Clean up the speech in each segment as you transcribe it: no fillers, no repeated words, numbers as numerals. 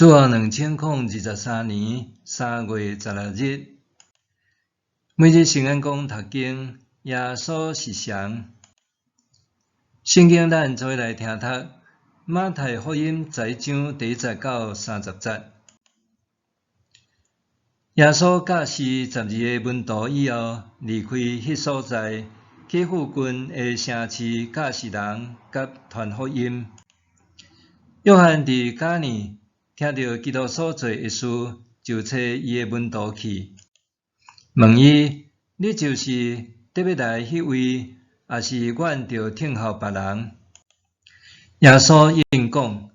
主後2023年3月16日，每日聖恩講讀經，耶穌是誰？聖經咱做伙來聽讀馬太福音11章第1節到30節。耶穌教示12個門徒以後，離開彼所在，去附近的城市教示人佮傳福音。約翰佇監裡聽著基督所做的事，就揣伊的門徒去，問伊：你就是得欲來彼位，抑是阮著等候別人？耶穌應講：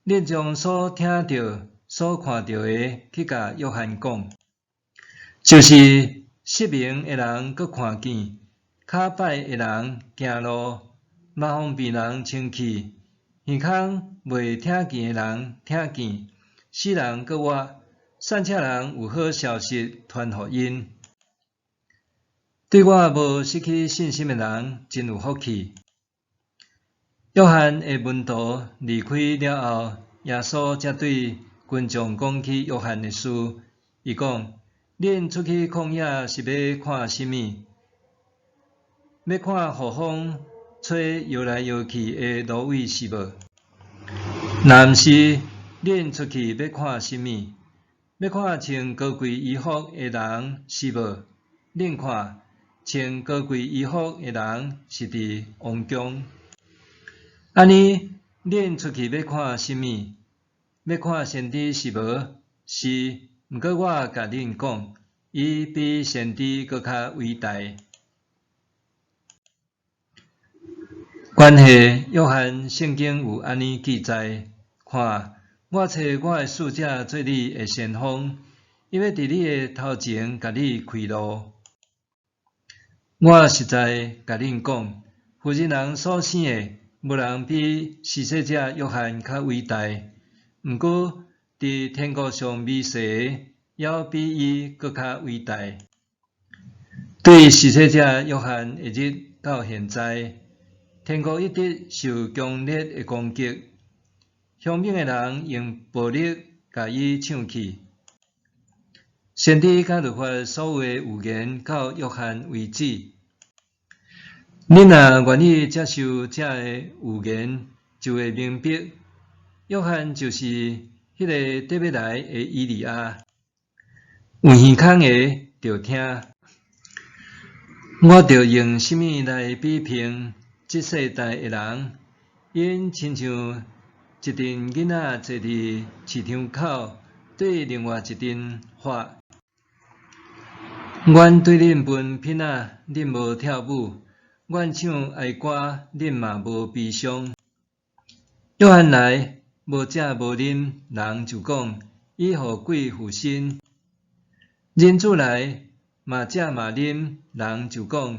恁將所聽著、所看著的去共約翰講，就是失明的人閣看見，跤擺的人行路，麻風病人清氣，耳孔袂聽見的人聽見，死人閣活，散赤人有好消息傳予𪜶。對我無失去信心的人，真有福氣。約翰的門徒離開了後，耶穌才對群眾講起約翰的事。伊講：恁出去曠野是欲看啥物？欲看予風吹搖來搖去的蘆葦是無？若毋是，恁出去欲看啥物？欲看穿高貴衣服的人是無？恁看，穿高貴衣服的人是佇王宮。按呢，恁出去欲看啥物？欲看先知是無？是，毋過我共恁講，伊比先知閣較偉大。關係約翰聖經有按呢記載：看，我差我的使者做你的先鋒，伊欲佇你的頭前共你開路。我實在共恁講，婦人人所生的，無人比施洗者約翰較偉大。毋過，佇天國上微細的，猶比伊閣較偉大。對施洗者約翰的日到現在，天國一直受強烈的攻擊，兇猛的人用暴力共伊搶去。先知佮律法所有的預言到約翰為止。恁若願意接受這个預言，就會明白，約翰就是彼个得欲來的以利亞。有耳孔的，著聽。我著用啥物來比評這世代的人？𪜶親像一陣囡仔坐佇市場口，對另外一陣喊：阮對恁歕品仔，恁無跳舞；阮唱哀歌，恁嘛無悲傷。約翰來，無食無啉，人就講伊予鬼附身；人子來，嘛食嘛啉，人就講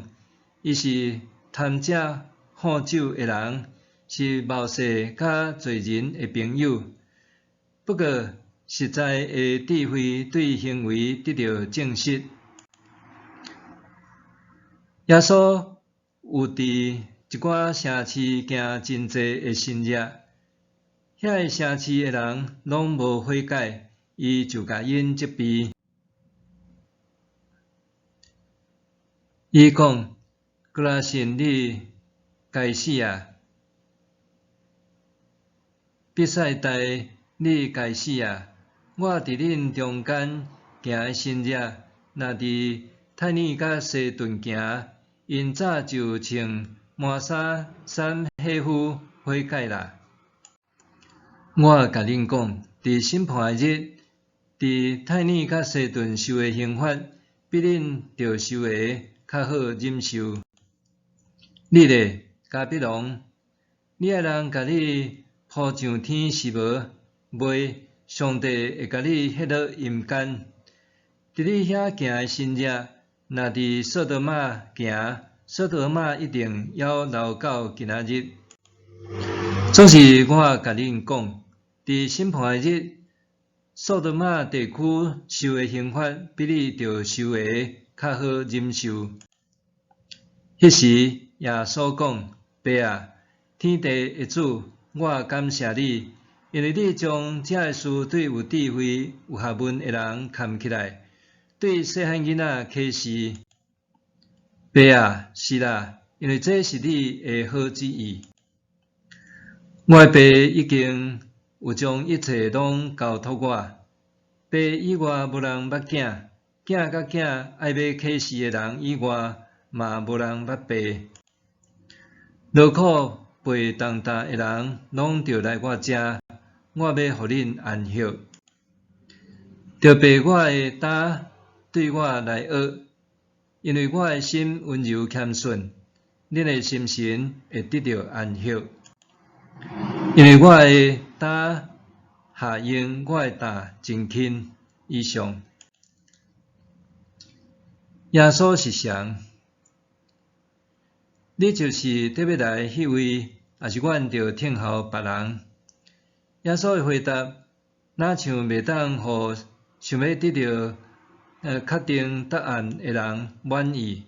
伊是貪食好酒的人，是謀士佮罪人的朋友。不過，實在的智慧對行為得著證實。耶穌有佇一寡城市行真濟的神跡，遐个城市的人攏無悔改，伊就共𪜶責備。伊講：哥拉歆，你該死啊！伯賽大，你該死啊！我佇恁中間行的神跡，若佇泰爾佮西頓行，𪜶早就穿麻衫捎火敷悔改啦。我共恁講，佇審判的日，佇泰爾佮西頓受的刑罰，比恁著受的較好忍受。你咧，迦百農，你愛人共你抱上天是無？袂，上帝會共你彼落陰間。佇你遐行的神跡，若佇索多瑪行，索多瑪一定猶留到今仔日。總是我共恁講，佇審判的日，索多瑪地區受的刑罰，比你著受的較好忍受。彼時，耶穌講：爸啊，天地的主，我感謝你，因為你將這个事對有智慧、有學問的人崁起來，對細漢囡仔啟示。爸啊，是啦，因為這是你的好旨意。我的爸已經有將一切攏交託我，爸以外無人捌囝，囝佮囝愛欲啟示的人以外，嘛無人捌爸。勞苦背重擔的人，攏著來我遮，我欲予恁安息。著背我的擔，對我來學，因為我的心溫柔謙遜，恁的心神會得著安息。因為我的擔下用，我的擔真輕。以上。耶穌是誰？你就是得欲來彼位，抑是阮著等候別人？耶穌的回答，若像袂當予想欲得著確定答案的人滿意。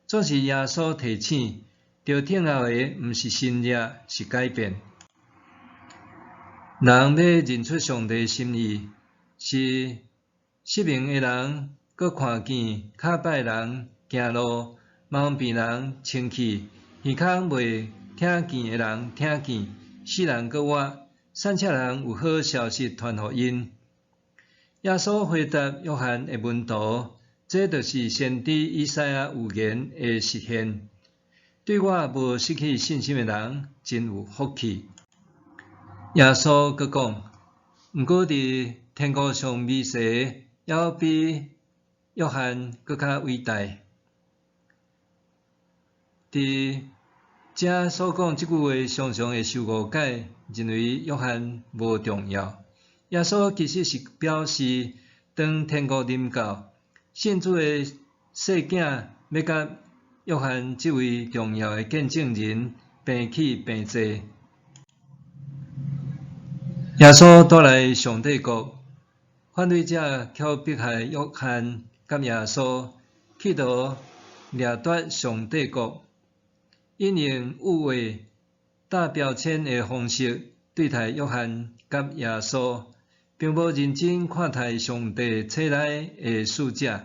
總是耶穌提醒，著等候的毋是神蹟，是改變。人欲認出上帝心意，是失明的人閣看見，跤跛人行路，盲病人清氣，耳孔袂聽見的人聽見，死人閣活，散赤人有好消息傳予𪜶。耶穌回答約翰的門徒，這就是先知以賽亞預言的實現。對我無失去信心的人，真有福氣。耶穌閣講，毋過佇天國上，彌撒猶比約翰閣較偉大。佇遮所講這句話，常常會受誤解，認為約翰無重要。耶穌其實是表示，當天國臨到，信主的細囝欲佮約翰這位重要的見證人平起平坐。耶穌帶來上帝國，反對者巧迫害約翰佮耶穌，企圖掠奪上帝國，引用物化、貼標籤的方式對待約翰佮耶穌，並無認真看待上帝差來的使者。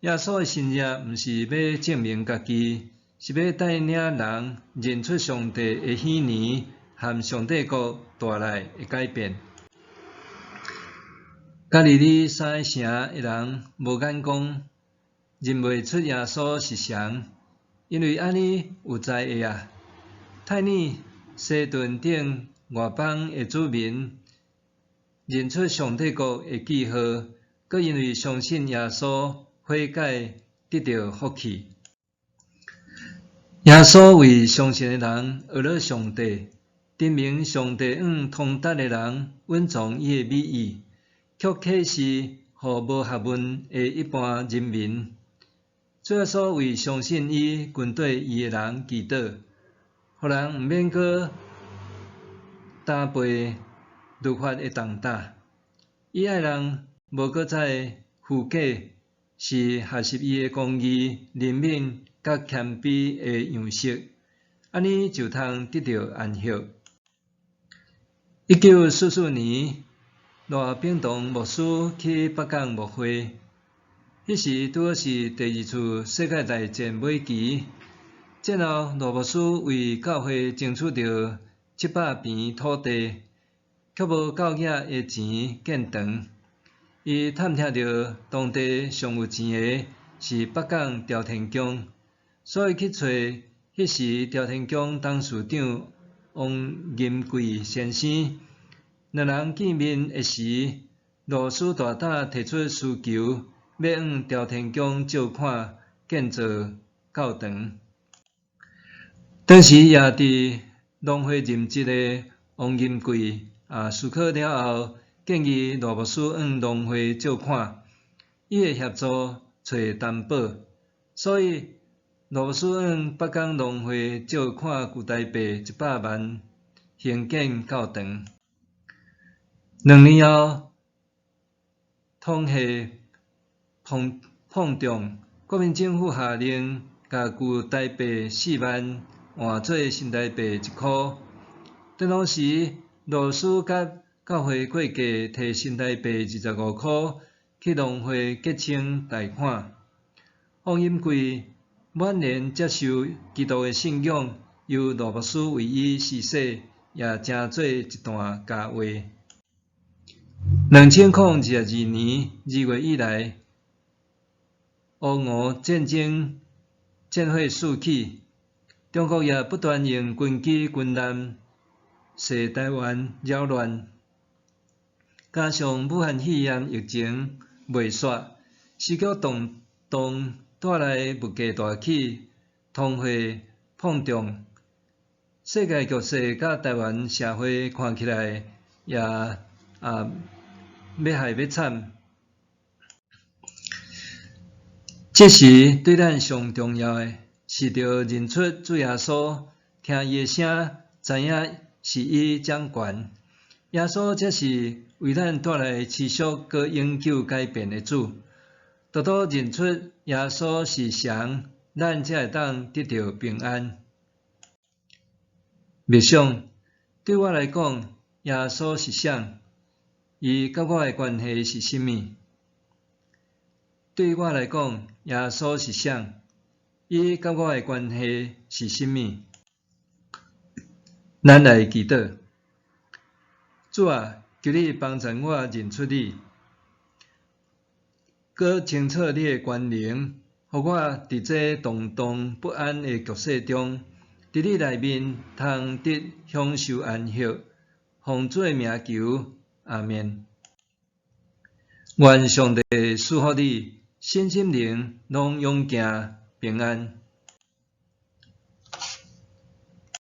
耶穌的神蹟毋是欲證明家己，是欲帶領人認出上帝的顯現和上帝國帶來的改變。加利利三个城的人無眼光，認袂出耶穌是誰，因為按呢有才的啊。泰爾、西頓等外邦的子民認出上帝國的記號，閣因為相信耶穌悔改得著福氣。耶穌為相信的人學了上帝，證明上帝向通達的人蘊藏伊的美意，卻啟示予無學問的一般人民。主耶穌為相信伊、跟綴伊的人祈禱，予人毋免閣擔背律法的重擔。伊愛人無閣再虛假，是學習伊的公義、憐憫佮謙卑的樣式，按呢就通得著安息。1944年，賴炳棠牧師去北港牧會，彼時拄好是第二次世界大戰尾期。戰後，賴牧師為教會爭取著700坪土地，卻無夠額的錢建堂。伊探聽著當地上有錢的是北港朝天宮，所以去揣彼時朝天宮董事長王銀貴先生。兩人見面的時，賴牧師大膽提出需求，欲向朝天宮借款建造教堂。當時也佇農會任職的王銀貴啊，思考了後，建議賴牧師向農會借款，伊會協助揣擔保。所以賴牧師向北港農會借款舊台幣100萬，興建教堂。2年後，通貨膨脹，國民政府下令共舊台幣4萬換做新台幣1箍。當時羅斯佮教會過價提新台幣25箍去農會結清貸款。王音貴滿然接受基督的信仰，由羅牧師為伊施洗，也成做一段佳話。2022年2月以來，烏俄戰爭戰火四起，中國也不斷用軍機軍艦襲台灣擾亂，加上武漢肺炎疫情未煞，時局動盪帶來物價大起、通貨膨脹，世界局勢佮台灣社會看起來也欲害欲慘。這時對咱上重要的是著認出主耶穌，聽伊的聲，知影是伊掌權。耶穌才是為咱帶來持續閣永久改變的主。拄拄認出耶穌是誰，咱才會當得著平安。默想，對我來講，耶穌是誰？伊佮我的關係是啥物？對我來講，耶穌是誰？伊佮我的關係是啥物？咱來祈禱，主啊，求你幫助我認出你，閣清楚你的權能，予我佇這動盪不安的局勢中，佇你內面通得享受安息。奉主的名求，阿們。願上帝賜福你，身心靈攏勇健平安。